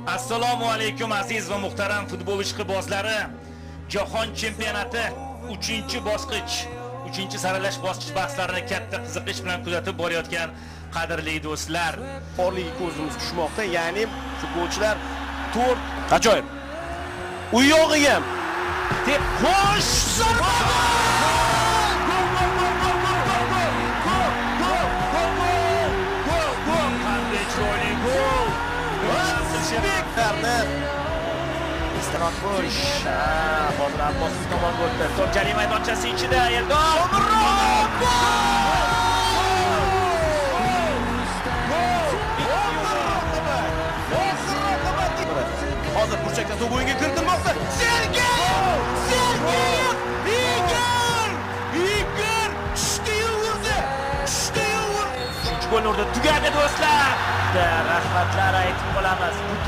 Assalomu alaykum, aziz va muhtaram futbol ishqibozlari. Jahon chempionati 3-bosqich, 3-saralash bosqich bahslarini katta qiziqish bilan kuzatib borayotgan qadrli do'stlar. Borligi ko'zimiz tushmoqda, ya'ni futbolchilar to'rt ajoyib. U yog'iga ham Deb qo'sh zarba! Gol, gol, gol, gol, gol, gol, gol, gol, gol, gol, gol, gol! Qanday chiroyli gol! Spektarni Qo'sh. Hozir Abbosov tomonga o'tdi. To'p jarima maydonchasi ichida Eldor. Gol! Gol! Oxir oqibat! Hozir burchakdan to'p o'yinga kiritilmoqda. Sergey! Sergeyev! Igor! Igor! Tushdi-yu urdi! Tushdi-yu urdi! 3-golni urdi. Tugadi, do'stlar. Rahmatlar aytib qolamiz. Butun